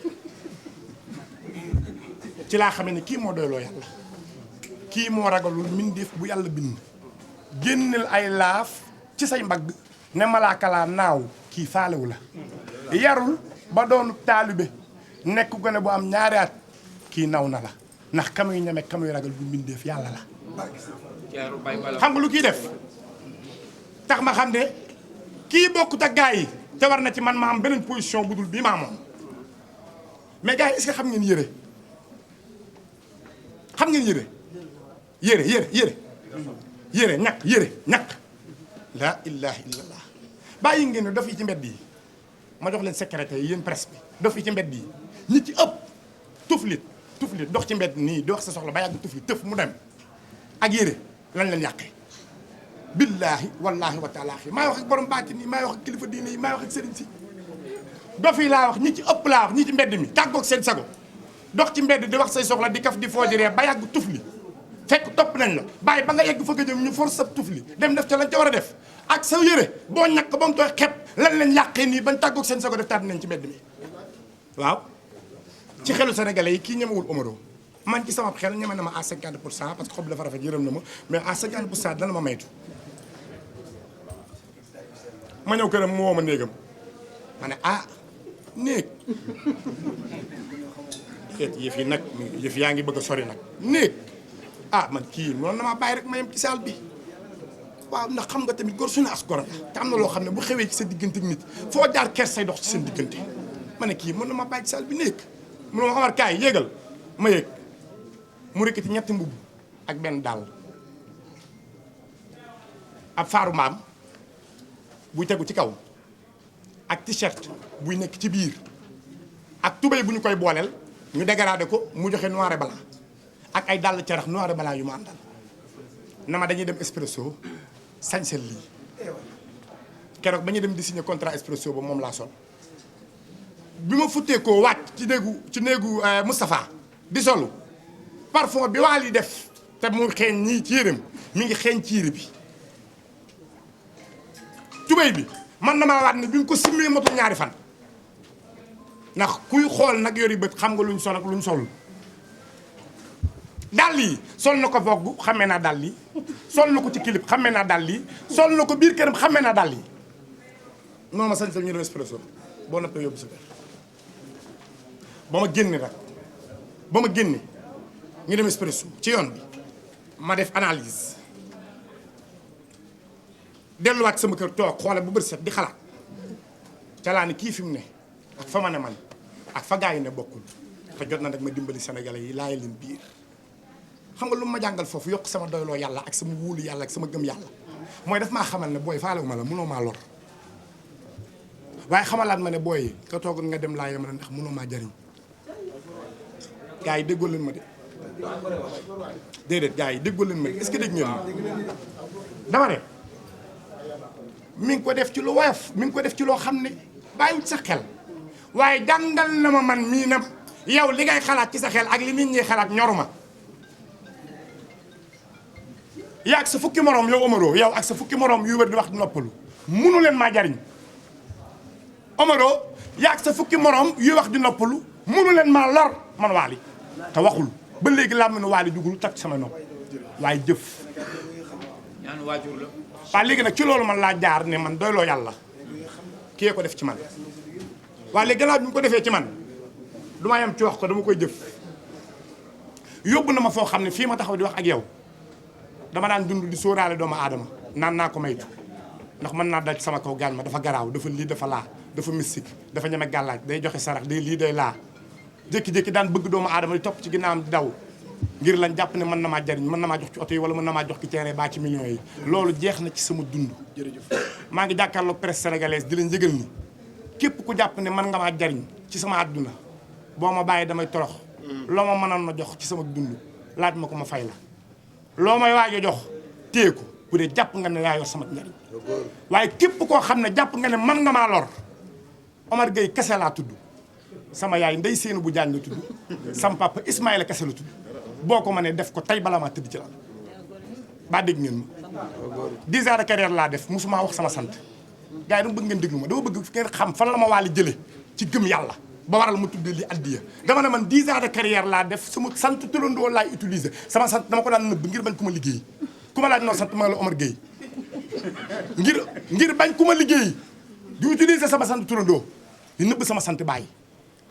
S2: ci laa xamee ne kii moo doyloo yàlla kii moo ragalul mbindeef bu yàlla bind génneel ay laaf ci say mbagg ne malaaka laa naaw kii faalewu la yarul ba doonu taalibe nekk gone bu am ñaari at kii naw na la ndax kamuy ñeme kamuy ragal bu mbindeef yàlla la xam nga lu kii def tax ma xam ne kii bokkut ak gaa yi te war na ci man ma am beneen position bu dul bii maa moom mais gars yi est-ce que xam ngeen yére xam ngeen yére ñàkk la ilaha illallah bàyyi ngeen ne daf yi ci mbedd yi ma jox leen secrétaire yi yéen presse bi daf yi ci mbedd yi ñi ci ëpp tuflit dox ci mbedd nii di wax sa soxla ba yàgg tuflit tëf mu dem ak yére lan leen yàqee billaahi wallaahi wa taalaahi maay wax ak borom bàcc nii maay wax ak kilifa diine yi maay wax ak sëriñ si dof yi laa wax ñi ci ëpp laa wax ñi ci mbedd mi tàggoog seen sago dox ci mbedd di wax say soxla di kaf di foojiree ba yàgg tufli fekk topp nañ la bàyyi ba nga yegg fa nga jëm ñu force sa tufli dem def ca lañ ca war a def ak sa yére boo ñàkk ba mu tooy xepp lan leen yàqee nii bañ tàggoog seen sago def tàdd nañ ci mbedd mi waaw ci xelu sénégalais yi kii ñemewul Omaro man ci sama xel ñeme na ma à 50% parce que xob dafa rafet yërëm na ma mais à 50% dana ma maytu ma ñëw këram mu woo ma néegam ma ne néeg yëf yi nag yëf yaa ngi bëgg a sori nag néeg man kii noonu na maa bàyyi rek ma yem ci saal bi waaw ndax xam nga tamit góor suñu as gor la te am na loo xam ne bu xewee ci sa diggante nit foo jaar ker say dox ci seen diggante ma ne kii mën na ma bàyyi ci saal bi néeg mu ne ma Omar kaay yéegal ma yéeg mu rekkati ñetti mbubb ak benn dàll ab faaru mbaam buy tegu ci kaw ak t-shirt buy nekk ci biir ak tubéy bu ñu koy booleel ñu dégradé ko mu joxe noir et blanc ak ay dàll carax noir et blanc yu mu àndal na ma dañuy dem Expresso sañsel lii keroog ba ñuy dem di signer contrat Expresso ba moom laa sol bi ma futtee koo wàcc ci néegu Moustapha di solu parfum bi waal yi def te mu xeeñ ñii ci yërëm mi ngi xeeñ ci yére bi tubéy bi man na maa waat ne bi mu ko simmee matul ñaari fan ndax kuy xool nag yori bët xam nga luñ sol ak luñ solul dàll yi sol na ko Vogue xamee naa dàll yi sol na ko ci clip xamee naa dàll yi sol na ko biir këram xamee naa dàll yi noonu ma sañ sa ñu dem Expresso boo nappee yóbbu sa kër ba ma génne ñu dem Expresso ci yoon bi ma def analyse delluwaat sama kër toog xoole bu bët set di xalaat ca laa ne kii fi mu ne ak fa ma ne man ak fa gaa yi ne bokkul te jot na nag ma dimbali sénégalais yi laay leen biir xam nga lu ma jàngal foofu yokk sama doyloo yàlla ak sama wóolu yàlla ak sama gëm yàlla mooy daf maa xamal ne booy faalewu ma la mënoo maa lor waaye xamalaat ma ne booy ka toog nga dem laa yem na ndax mënoo maa jariñ gaa yi déggoo leen ma de déedéet gaa yi déggoo leen ma de est-ce que dégg ngeen ma dama ne mi ngi ko def ci lu woyof mi ngi ko def ci loo xam ne bàyyiwut sa xel waaye jàngal na ma man mii na yow li ngay xalaat ci sa xel ak li nit ñi xalaat ñoruma yaa ak sa fukki morom yow Omaro yow ak sa fukki morom yu wër di wax di noppalu munu leen maa jariñ Omaro yaa ak sa fukki morom yu wax di noppalu munu leen maa lor man Waly te waxul ba léegi laa mën a Waly dugul takk sama nopp waaye jëf
S3: ñaan waajur la.
S2: waaw léegi nag ci loolu man laa jaar ne man doyloo yàlla kii ko def ci man waaye léegi gannaaw bi mu ko defee ci man du ma yem ci wax ko dama koy jëf yóbbu na ma foo xam ne fii ma taxaw di wax ak yow dama daan dund di sóoraale doomu aadama naan naa ko maytu ndax mën naa daj sama kaw gaañ ma dafa garaaw dafa lii dafa laa dafa mystique dafa ñeme gàllaaj day joxe sarax day lii day laa jékki-jékki daan bëgg doomu aadama di topp ci ginnaawam di daw ngir lañ jàpp ne mën na maa jariñ mën na maa jox ci oto yi wala mën na maa jox ci terrain baa ci millions yi loolu jeex na ci sama dund maa ngi jàkkaarloog presse sénégalaise di leen yëgal ni képp ku jàpp ne mën nga maa jariñ ci sama àdduna boo ma bàyyi damay torox loo ma mënoon na jox ci sama dund laaj ma ko ma fay la loo may waaj a jox téye ko bu dee jàpp nga ne yaa yor sama njariñ waaye képp koo xam ne jàpp nga ne mën nga maa lor Omar Gueye kese laa tudd sama yaay Ndey Seenu bu Jaañ la tudd sama papa Ismaïla kese la tudd boo ko mënee def ko tey bala maa tëdd ci la baa dégg ngeen ma 10 ans de carrière laa def musuma wax sama sant gars yi dama bëgg ngeen déglu ma dama bëgg ngeen xam fan la ma Waly jële ci gëm yàlla ba waral mu tuddee li addiya dama ne man 10 ans de carrière laa def sama sant turandoo laay utiliser sama sant dama ko daan nëbb ngir bañ ku ma liggéey ku ma laaj noo sant ma la Omar Gueye ngir bañ ku ma liggéey di utiliser sama sant turandoo di nëbb sama sant bàyyi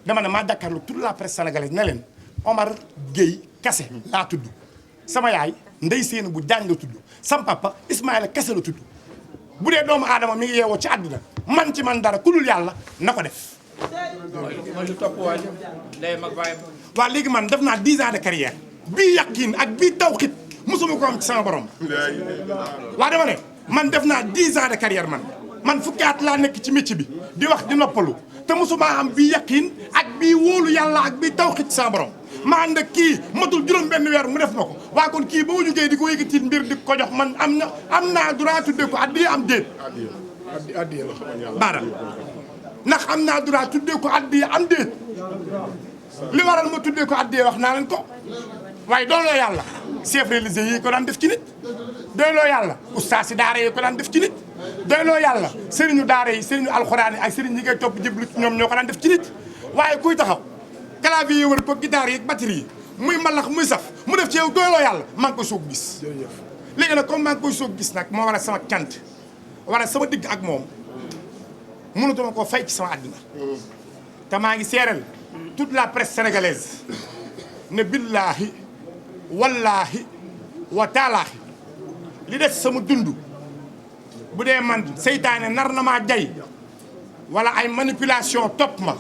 S2: dama ne maa jàkkaarloo toute la presse sénégalaise ne leen Omar Gueye kese laa tudd sama yaay Ndey Seenu bu Jaañ la tudd sama papa Ismaïla kese la tudd bu dee doomu aadama mi ngi yeewoo ci àddina man ci man dara ku dul yàlla na ko def
S3: mooy lu topp waajur ndeyam ak baayam.
S2: waaw léegi man def naa 10 ans de carrière bii yàqiin ak bii tawxit mosuma ko am ci sama borom waa dama ne man def naa 10 ans de carrière man fukki at laa nekk ci métier bi di wax di noppalu te mosuma am bii yàqiin ak bii wóolu yàlla ak bii tawxit ci sama borom ma ànd ak kii matul juróom benn weer mu def ma ko waa kon kii ba ma jógee di ko yëkkati mbir di ko jox man am naa droit tuddee ko addiya am déet
S4: addiya la
S2: baara ndax am naa droit tuddee ko addiya am déet li waral ma tuddee ko addiya wax naa leen ko waaye dooloo yàlla chef religieux yi ko daan def ci nit dooloo yàlla ustaas si daara yi ko daan def ci nit dooloo yàlla sëriñu daara yi sëriñu alxuraan yi ak sëriñ yi ngay topp jéblu ci ñoom ñoo ko daan def ci nit waaye kuy taxaw clavier yi wër ko guitare yi ak batterie yi muy mbalax muy saf mu def ci yow dooloo yàlla maa ngi koy soog gis léegi nag comme maa ngi koy soog gis nag moo war a sama cant war a sama digg ak moom mënutuma koo fay ci sama àddina te maa ngi seeral toute la presse sénégalaise ne billaahi wallaahi wa taalaahi li des sama dund bu dee man seytaane nar na maa jay wala ay manipulation topp ma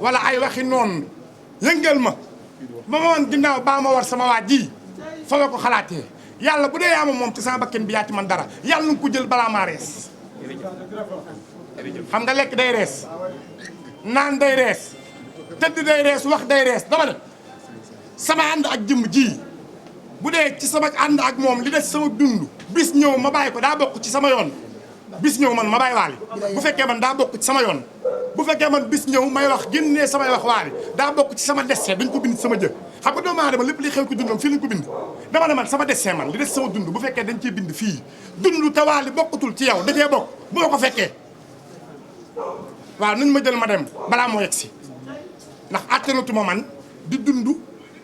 S2: wala ay waxi noonu yëngal ma ba ma woon ginnaaw baa ma war sama waa ji fa ma ko xalaatee yàlla bu dee yaa ma moom ci sama bakken bi yaa ci man dara yàlla na ko jël balaa maa rees xam nga lekk day rees naan day rees tëdd day rees wax day rees dama ne sama ànd ak jëmm ji bu dee ci sama ànd ak moom li des sama dund bis ñëw ma bàyyi ko daa bokk ci sama yoon bis ñëw man ma bàyyi Waly bu fekkee man daa bokk ci sama yoon bu fekkee man bis ñëw may wax génnee samay wax Waly daa bokk ci sama destin dañ ko bind sama jë xam nga doomu aadama lépp li xew ci dundam fii lañ ko bind dama ne man sama destin man li des sama dund bu fekkee dañ cee bind fii dund te Waly bokkatul ci yow dafee bokk bu ma ko fekkee waaw nañ ma jël ma dem balaa moo yegg si ndax attanatuma man di dund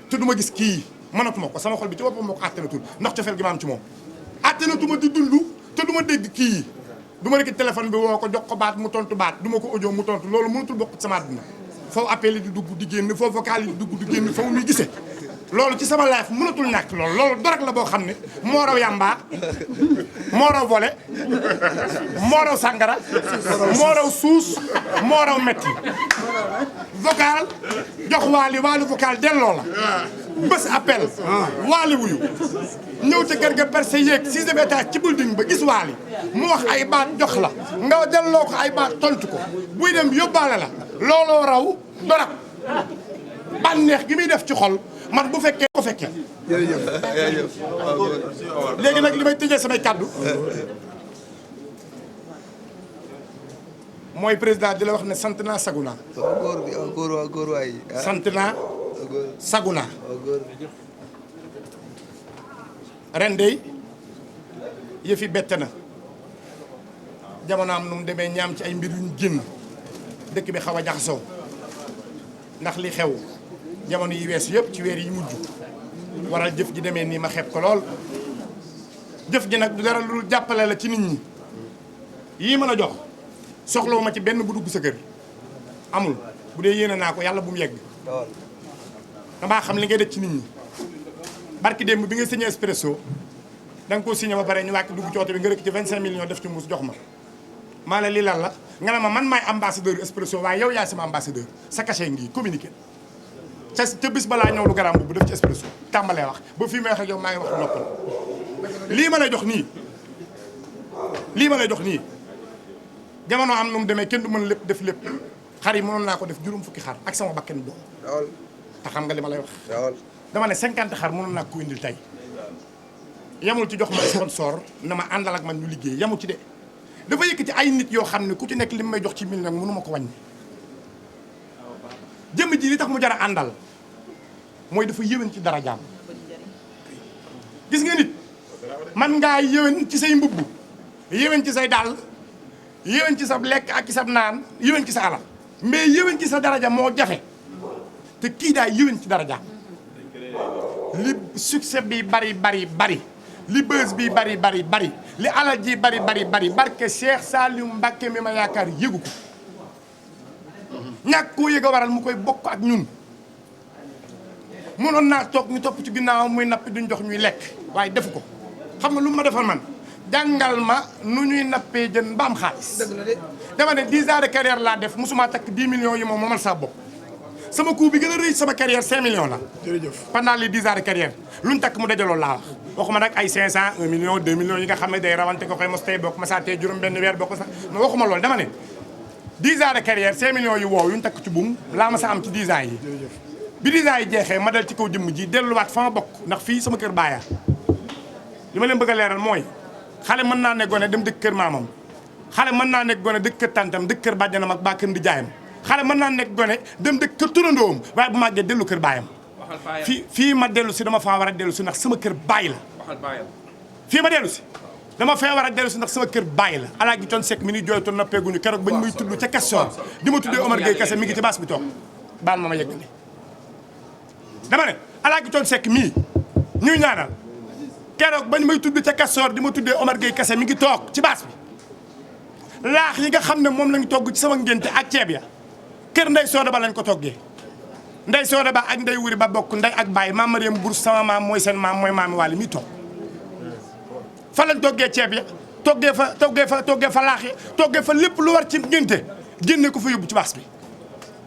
S2: te du ma gis kii mënatuma ko sama xol bi ci boppam moo ko attanatul ndax cofeel gi ma am ci moom attanatuma di dund te du ma dégg kii du ma rekk téléphone bi woo ko jox ko baat mu tontu baat du ma ko audio mu tontu loolu mënatul bokk ci sama àdduna foofu appel yi di dugg di génn foofu vocal yi di dugg di génn foofu muy gisee loolu ci sama life mënatul ñàkk loolu dorog la boo xam ne moo raw yàmbaa moo raw volé moo raw sàngara moo raw suus moo raw metti vocal jox waali vocal delloo la bés appel waali wuyu ñëw ca kër ga percé yéeg 6e étage ci building ba gis waali mu wax ay baat jox la nga delloo ko ay baat tontu ko buy dem yóbbaale la looloo raw dorog bànneex gi muy def ci xol man bu fekkee ko fekkee léegi nag li may tëjee samay kàddu mooy président di la wax ne sant naa sagu naa
S5: góor waay
S2: sant naa sagu naa ren de yëfi bette na jamono am nu mu demee ñaam ci ay mbir yuñ génn dëkk bi xaw a jaxasoo ndax li xew jamono yi weesu yëpp ci weer yi mujj waral jëf ji demee nii ma xeeb ko lool jëf ji nag du dara lu jàppale la ci nit ñi yii mën a jox soxlawu ma ci benn bu dugg sa kër amul bu dee yéene naa ko yàlla bu mu yegg damaa xam li ngay def ci nit ñi barki démb bi nga signé Expresso da nga koo signé ba pare ñu wàcc dugg ci oto bi nga rëkk ci 25 millions def ci muus jox ma maa la lii lan la nga ne ma man maay ambassadeur Expresso waaye yow yaay sama ambassadeur sa cachet ngi communiqué ca bis balaa ñëw lu garam bu def ci Expresso tàmbalee wax ba fii may wax ak yow maa ngi wax noppal lii ma lay jox nii jamono am nu mu demee kenn du mën lépp def lépp xar yi mënoon naa ko def juróom fukki xar ak sama bakken doom te xam nga li ma lay wax dama ne 50 xar mënoon naa ko indil tey yamul ci jox ma sponsor na ma àndal ak man ñu liggéey yamul ci de dafa yëkkati ay nit yoo xam ne ku ci nekk li may jox ci 1000 nag mënu ma ko wàññi jëmm ji li tax mu jar a àndal mooy dafa yéwén ci dara jaam gis nga nit man ngaa yéwén ci say mbubb yéwén ci say dàll yéwén ci sa lekk ak ci sa naan yéwén ci sa alal mais yéwén ci sa daraja moo jafe te kii daay yéwén ci daraja li succès bi bari li bës bi bari li alal ji bari barke Cheikh Saliou Mbacké mi ma yaakaar yëgu ko ñàkk koo yëg a waral mu koy bokk ak ñun mënoon naa toog ñu topp ci ginnaaw muy nappi duñ jox ñuy lekk waaye defu ko xam nga lu ma defal man jàngal ma nu ñuy nappee jën ba am xaalis dama ne 10 ans de carrière laa def musuma takk 10 millions yi moom moomal saa bopp sama coût bi gën a rëy sama carrière 5 millions la
S4: jërëjëf
S2: pendant les 10 ans de carrière luñ takk mu dajaloo laa wax waxuma nag ay 500 1 million 2 millions yi nga xam ne day rawante ko koy mos tey bokk ma saa tey juróom benn weer bokk sax mais waxuma loolu dama ne 10 ans de carrière 5 millions yu woow yuñ takk ci buum laa ma sa am ci 10 ans yi bi 10 ans yi jeexee ma dal ci kaw jëmm ji delluwaat fa ma bokk ndax fii sama kër baaya li ma leen bëgg a leeral mooy xale mën naa ne gone dem dëkk kër maamam xale mën naa nekk gone dëkk kër tantam dëkk kër bàjjanam ak baa kër ndi jaayam xale mën naa nekk gone dem dëkk kër turandoom waaye bu màggee dellu kër baayam fii ma dellu si dama faa war a dellu si ndax sama kër baay la fii ma dellu si dama fee war a dellu si ndax sama kër baay la alaa gi coon sekk mi ni jooytoon nappeeguñu keroog bañ muy tudd ca Kastoor di ma tuddee Omar Gueye Kassé mi ngi ci baas bi toog baal ma yeggale dama ne alaa gi coon sekk mii ñuy ñaanal keroog bañ may tudd ca Kastoor di ma tuddee Omar Gueye Kassé mi ngi toog ci baas bi laax yi nga xam ne moom lañ togg ci sama ngénte ak ceeb ya kër ndey sooda ba lañ ko toggee ndey sooda ba ak ndey wuri ba bokk ndey ak baay maam Mariam Bourse sama maam mooy seen maam mooy maami Waly mi toog fa lañ toggee ceeb ya toggee fa laax ya toggee fa lépp lu war ci ngénte génne ko fa yóbbu ci baas bi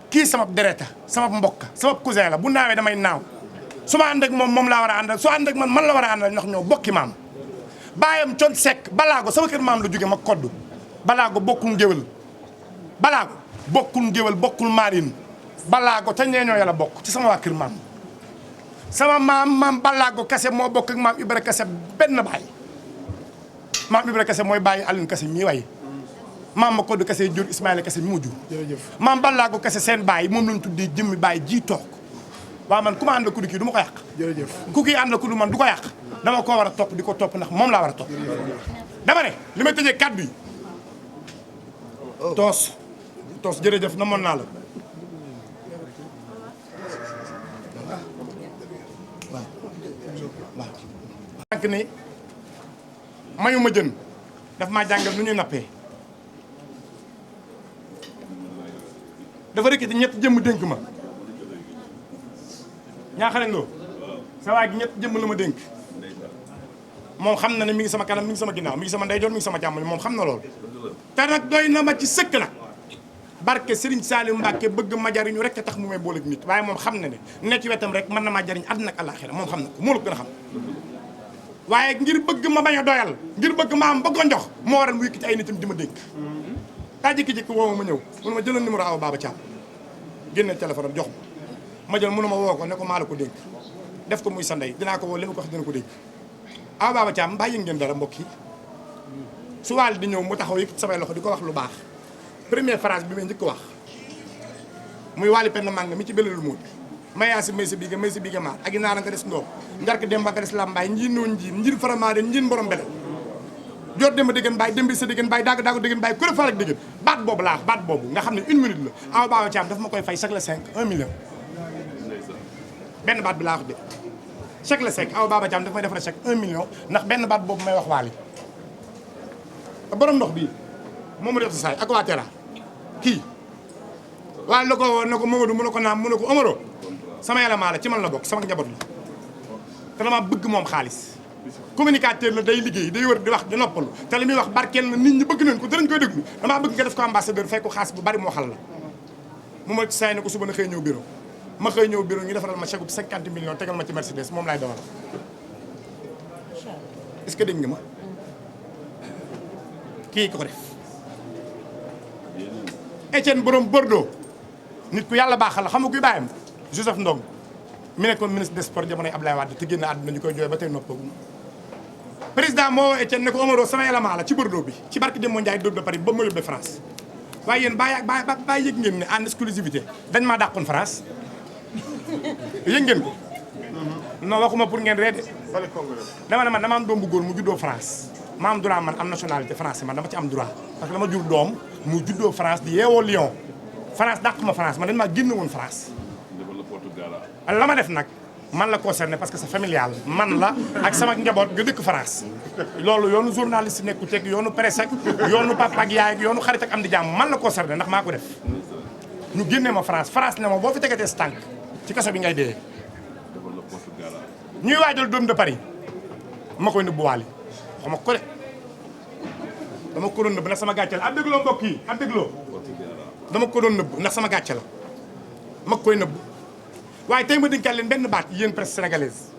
S2: kii sama dereta sama mbokka sama cousin la bu naawee damay naaw su ma ànd ak moom laa war a àndal su ànd ak man la war a àndal ndax ñoo bokki maam baayam con sekk balaago sama kër maam la jóge ma koddu balaago bokkul ngéwél balaago bokkul ngéwél bokkul marine balaago te ñeeñoo yàlla bokk ci sama waa kër maam sama maam balaago Kassé moo bokk ak maam Ibra Kassé benn baay maam Ibra Kassé mooy bàyyi Alioune Kassé mii way maam ma koddu Kassé jur Ismaïla Kassé mi mu jur maam balaago Kassé seen baay moom lañ tuddee jëmmi baay ji toog waaw man ku ma ànd la ku di kii du ma ko yàq ku kii ànd la ku du man du ko yàq dama koo war a topp di ko topp ndax moom laa war a topp dama ne li may tëjee kàddu yi toos jërëjëf namoon naa la waaw tànk ni mayu ma jën daf maa jàngal nu ñuy nappee dafa rëkk ci ñett jëmm dénk ma ñaaxarañ loo sa waay gi ñett jëmm la ma dénk moom xam na ne mi ngi sama kanam mi ngi sama ginnaaw mi ngi sama ndeyjoor mi ngi sama càmmoñ moom xam na loolu te nag doy na ma ci sëkk nag barke Serigne Saliou Mbacke bëgg ma jariñu rek te tax mu may boole ak nit waaye moom xam na ne ci wetam rek mën na maa jariñ àddina ak àllaaxira moom xam na ko moo la ko gën a xam waaye ngir bëgg ma bañ a doyal ngir bëgg ma am bëgg a njox moo waral mu yëkkati ay nitam di ma dénk taa jékki-jékki woo ma ñëw mënu ma jëlal numéro Awa Baba Thiam génne téléphone am jox ma jël mënu ma woo ko ne ko maa la ko dénk def ko muy sa ndey dinaa ko woo li ma ko wax dina ko dénk Awa Baba Thiam mbaa yëg ngeen dara mbokk yi su waal di ñëw mu taxaw yëkkati samay loxo di ko wax lu baax première phrase bi may njëkk wax muy waali penn màng mi ci belelu móot mayaa si may sa biiga maar ak i naara nga des ndoom njark dem ba nga des lambaay njiin noon njiin njir farama de njiin borom bele jor dem ba déggan baay dem bi sa déggan baay daago déggan baay kuré faal ak déggan baat boobu laa baat boobu nga xam ne 1 minute la Awa Baba Thiam daf ma koy fay chaque le 5 1 million benn baat bi laa wax de chaque le 5 Awa Baba Thiam daf may defal chaque 1 million ndax benn baat boobu may wax waali borom ndox bii moom ma def sa saay ak waa Tera kii waaye la ko woo ne ko Mamadou mu ne ko naam mu ne ko Omaro sama élément la ci man la bokk sama njaboot la te dama bëgg moom xaalis communicateur la day liggéey day wër di wax di noppalu te li muy wax barkeel na nit ñi bëgg nañ ko danañ koy déglu damaa bëgg nga def ko ambassadeur fay ko xaalis bu bari moo xal la mu ma saay ne ko suba na xëy ñëw bureau ma xëy ñëw bureau ñu defaral ma chèque bu 50 millions tegal ma ci Mercedes moom laay dawal est-ce que dégg nga ma kii ko def Etienne borom Bordeaux nit ku yàlla baaxal la xam nga kuy bàyyam Joseph Ndong mi nekkoon ministre des sports jamonoy Ablaye Wade te génn àdduna ñu koy jooy ba tey noppagu président moo woo Etienne ne ko Omaro sama élément la ci Bordeaux bi ci barke Demba Ndiaye dóor de Paris ba ma yóbbee France waaye yéen bàyyi yëg ngeen ne en exclusivité dañ maa dàqoon France yëg ngeen ko non waxuma pour ngeen reede dama ne man dama am doom bu góor mu juddoo France ma am droit man am nationalité français man dama ci am droit parce que dama jur doom mu juddoo France di yeewoo Lyon France dàq ma France man dañ maa génn woon France la ma def nag man la concerné parce que c'est familial man la ak sama njaboot nga dëkk France loolu yoonu journaliste nekku teg yoonu presse ak yoonu papa ak yaay ak yoonu xarit ak am di jàmm man la concerné ndax maa ko def ñu génnee ma France France ne ma boo fi tegatee sa tànk ci kaso bi ngay dee ñuy waajal Dôme de Paris ma koy nëbbu waali xama ko de dama ko doon nëbb ndax sama gàcce la ab dégloo mbokk yi ab dégloo dama ko doon nëbb ndax sama gàcce la ma koy nëbb waaye tey ma dénkaat leen benn baat yéen presse sénégalaise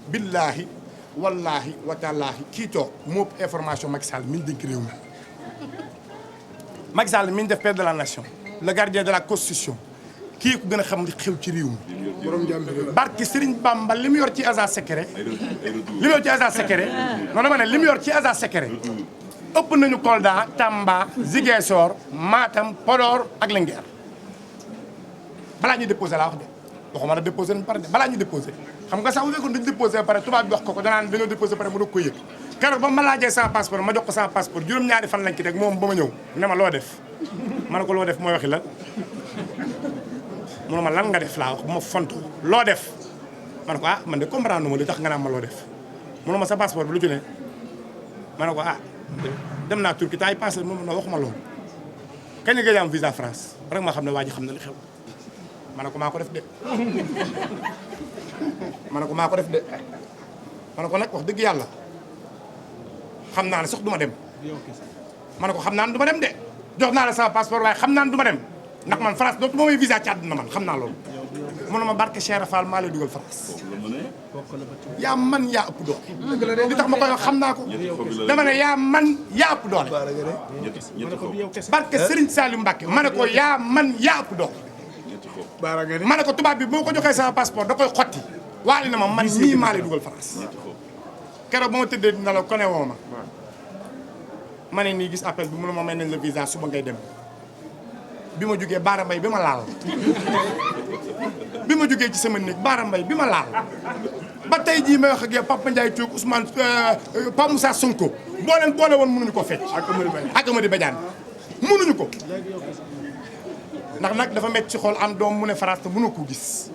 S2: billaahi wallaahi wa taalaahi kii toog moo ëpp information Macky Sall mi ñu dénk réew mi Macky Sall mi ñu def père de la nation le gardien de la constitution kii ku gën a xam li xew ci réew mi
S4: borom jàmm
S2: barki Serigne Bamba li mu yor ci agent secret li mu yor ci agent secret non dama ne li mu yor ci agent secret ëpp nañu Kolda Tamba Ziguinchor Matam Podor ak Linguère balaa ñuy déposé laa wax de waxuma la déposé nañu pare de balaa ñuy déposé xam nga sax bu fekkoon dañu déposé ba pare tubaab bi wax ko danaan dañoo déposé pare mu doog ko yëg keroog ba ma laajee sama passeport ma jox ko sama passeport juróom-ñaari fan lañ ci teg moom ba ma ñëw ne ma loo def ma ne ko loo def mooy waxi la mu ne ma lan nga def laa wax bu ma fontu loo def ma ne ko ah man de comprendre ma li tax nga naan ma loo def mu ne ma sa passeport bi lu ci ne ma ne ko ah dem naa Turquie tay passé mu ne waxuma loolu kañ nga gëj am visa France rek ma xam ne waa ji xam na li xew ma ne ko maa ko def de ma ne ko maa ko def de ma ne ko nag wax dëgg yàlla xam naa ne sax du ma dem ma ne ko xam naa ne du ma dem de jox naa la sama passeport waaye xam naa ne du ma dem ndax man France dootu moo may visa ci àdduna man xam naa loolu mu ne ma barke Cheikh Fall maa lay dugal France yaa man yaa ëpp doole li tax ma koy wax xam naa ko dama ne yaa man yaa ëpp doole barke Serigne Saliou Mbacké ma ne ko yaa man yaa ëpp doole ma ne ko tubaab bi boo ko joxee sama passeport da koy xotti waali na ma man nii maa lay dugal France keroog ba ma tëddee dina la kone woo ma ne nii gis appel bi mu ne ma may nañ la visa suba ngay dem bi ma jógee Baara Mbaye bi ma laal bi ma jógee ci sama néeg Baara Mbaye bi ma laal ba tey jii may wax ak yow Papa Ndiaye Thiouk Ousmane Pape Moussa Sonko boo leen boole woon mënuñu ko fecc ak Amady Badiane mënuñu ko ndax nag dafa métti ci xool am doom mu ne France te mënu ko gis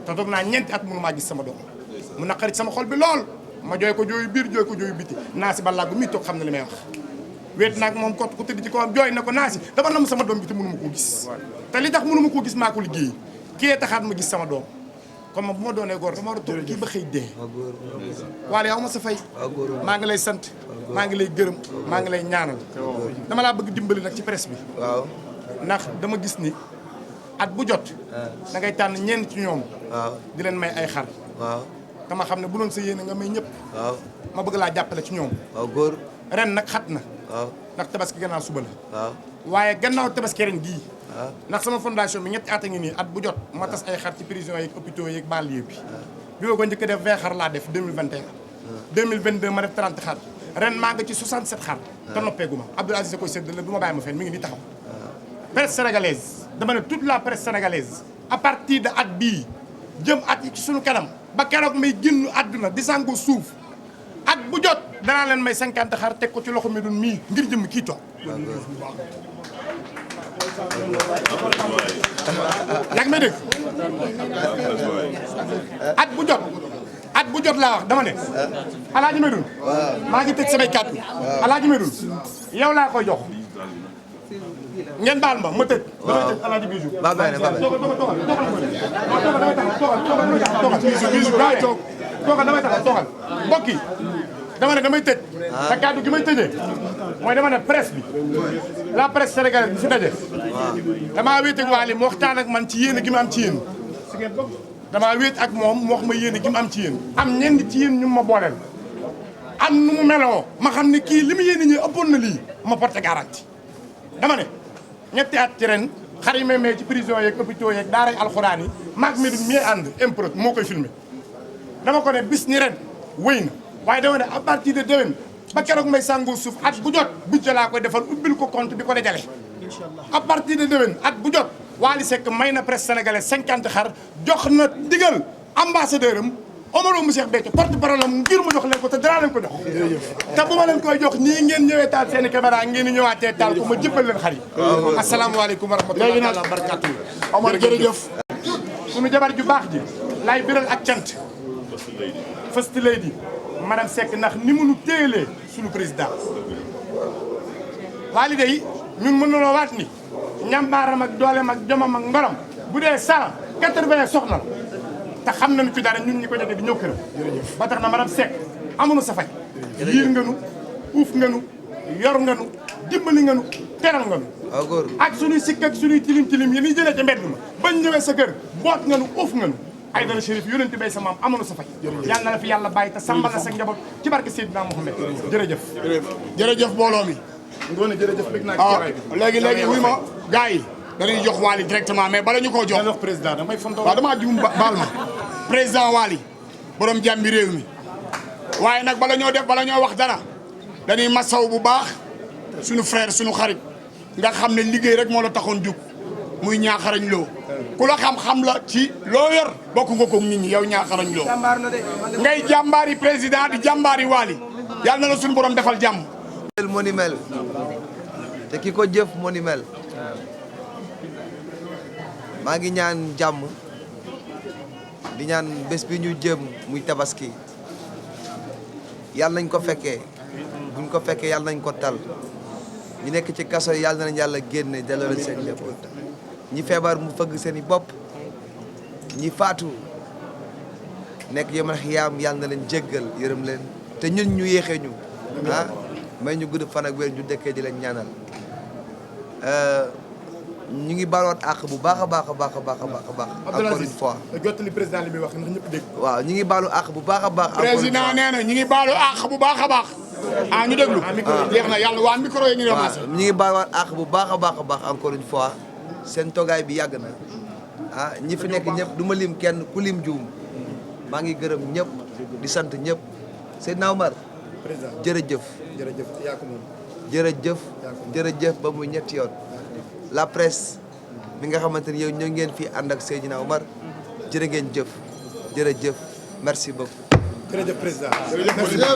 S2: te toog naa ñeenti at mënu maa gis sama doom mu naqari sama xol bi lool ma jooy ko jooyu biir jooy ko jooyu biti naa si balaa gu muy toog xam ne li may wax weet nag moom kot ku tëdd ci kawam jooy na ko naa si dafa nam sama doom bi te mënu ma koo gis te li tax mënu ma koo gis maa ko liggéey kii taxaat ma gis sama doom comme bu ma doonee góor dama war a toog kii ba xëy dee.
S5: waaw góor
S2: Wally yow ma sa fay.
S5: waaw góor
S2: maa ngi lay sant maa ngi lay gërëm maa ngi lay ñaanal. dama laa bëgg dimbali nag ci presse bi.
S5: waaw
S2: ndax dama gis ni at bu jot. da ngay tànn ñenn ci ñoom.
S5: waaw
S2: di leen may ay xar.
S5: waaw
S2: dama xam ne bu doon sa yéene nga may ñëpp.
S5: waaw
S2: ma bëgg laa jàppale ci ñoom.
S5: waaw góor
S2: ren nag xat na.
S5: waaw
S2: ndax tabaski gannaaw suba la.
S5: waaw
S2: waaye gannaaw tabaski ren gii.
S5: waaw
S2: ndax sama fondation bi ñetti at a ngi nii at bu jot ma tas ay xar ci prison yeeg hôpitaux yeeg banlieue bi. bi ma ko njëkk a def 20 xar laa def 2021. 2022 ma def 30 xar ren maa nga ci 67 xar. te noppeegu ma Abdoul Aziz a koy séddale du ma bàyyi ma fenn mi ngi nii taxaw. presse sénégalaise dama ne toute la presse sénégalaise à partir de at bii jëm at yi ci suñu kanam ba keroog may génn àdduna di sàngoo suuf at bu jot danaa leen may 50 xar teg ko ci loxo mi dun mii ngir jëm kii toog. yaa ngi may dégg at bu jot laa wax dama ne Alaaji Medoune maa ngi tëj samay kàddu Alaaji Medoune yow laa koy jox ngeen baal ma tëj damay tëj Alaaji Bijou
S5: ba bene
S2: toogal damay taxaw toogal mbokk yi dama ne damay tëj te kàddu gi may tëjee mooy dama ne presse bi la presse sénégalaise bi fi daje damaa wéet ak Wally mu waxtaan ak man ci yéen gi ma am ci yéen damaa wéet ak moom mu wax ma yéen gi ma am ci yéen am ñenn ci yéen ñu ma booleel am nu mu meloo ma xam ne kii li mu yéen ñi ëppoon na lii ma porté garantie dama ne ñetti at ci ren xar yi may ci prison yeeg hôpitaux yeeg daaray alxuraan yi maag mi mi ànd improt moo koy filmé dama ko ne bis ni ren wéy na waaye dama ne à partir de déwén ba keroog may sàngoo suuf at bu jot budget laa koy defal ubbil ko compte di ko dajale à partir de déwén at bu jot Wally Seck may na presse sénégalaise 50 xar jox na digal ambassadeur am Omaro mu Cheikh Béthio porte parole am ngir mu jox leen ko te danaa leen ko jox te bu ma leen koy jox nii ngeen ñëwee taal seeni caméra ngeen di ñëwaatee taal ko ma jëbbal leen xar yi asalaamaaleykum wa rahmatullahi wa barakatuh
S4: Omar jërëjëf.
S2: suñu jabar ju baax ji laay biral ak cant first lady madame Seck ndax ni mu nu téyelee suñu président Wally day ñun mën nanoo waat ni ñambaaram ak dooleem ak jomam ak ngorom bu dee 180 soxna te xam nañu ci dara ñun ñi ko jege di ñëw këram ba tax na madame Seck amuñu sa fay yiir nga nu uuf nga nu yor nga nu dimbali nga nu teral nga nu
S5: waaw góor
S2: ak suñuy sikk ak suñuy tilim tilim yi ni jëlee ca mbedd ma bañ ñëwee sa kër boot nga nu uuf nga nu ay dara Chérif yonent bay sa maam amoon na sa fay yàlla na la fi yàlla bàyyi te sàmbal la sa njaboot ci barke Seydina Mohamed jërëjëf
S4: jërëjëf mbooloo mi.
S2: ngoone jërëjëf bëgg naa
S4: ah léegi wuy ma gars yi dañuy jox Wally directement mais bala ñu koo jox.
S2: wax président damay fonto
S4: waaw damaa juum baal ma président Wally borom jàmbi réew mi waaye nag bala ñoo wax dara dañuy masaw bu baax suñu frère suñu xarit nga xam ne liggéey rek moo la taxoon jug muy ñaaxarañ loo ku la xam-xam la ci loo yor bokk nga ko nit ñi yow ñaaxarañ loo ngay jàmbaari président di jàmbaari Wally yàlla na la suñu borom defal jàmm.
S5: moo ni mel te ki ko jëf moo ni mel maa ngi ñaan jàmm di ñaan bés bi ñu jëm muy tabaski yàlla nañ ko fekkee buñ ko fekkee yàlla nañ ko tal ñu nekk ci kaso yi yàlla nañ yàlla génne delloo leen seen njaboot ñi feebar mu fëgg seen i bopp ñi faatu nekk yéman xiyaam yàlla na leen jéggal yërëm leen te ñun ñu yéexee ñu may ñu gudd fan ak wér ñu dëkkee di leen ñaanal ñu ngi baaluwaat àq bu baax a baax a baax a baax a baax a baax encore une fois
S2: jottali président li muy wax ndax ñëpp dégg
S5: waaw ñu ngi baalu àq bu baax a baax
S4: président nee na ñu ngi baalu àq bu baax a baax ñu déglu jeex na yàlla waa micro yi ngi ramassé
S5: ñu ngi baaluwaat àq bu baax a baax a baax encore une fois seen toogaay bi yàgg na ñi fi nekk ñëpp du ma lim kenn ku lim juum maa ngi gërëm ñëpp di sant ñëpp Seydina Omar jërëjëf
S2: jërëjëf yaa ko moom
S5: jërëjëf ba muy ñetti yoon la presse bi nga xamante ni yow ñoo ngeen fii ànd ak Seydina Omar jërë ngeen jërëjëf merci beaucoup
S2: jërëjëf président jërëjëf président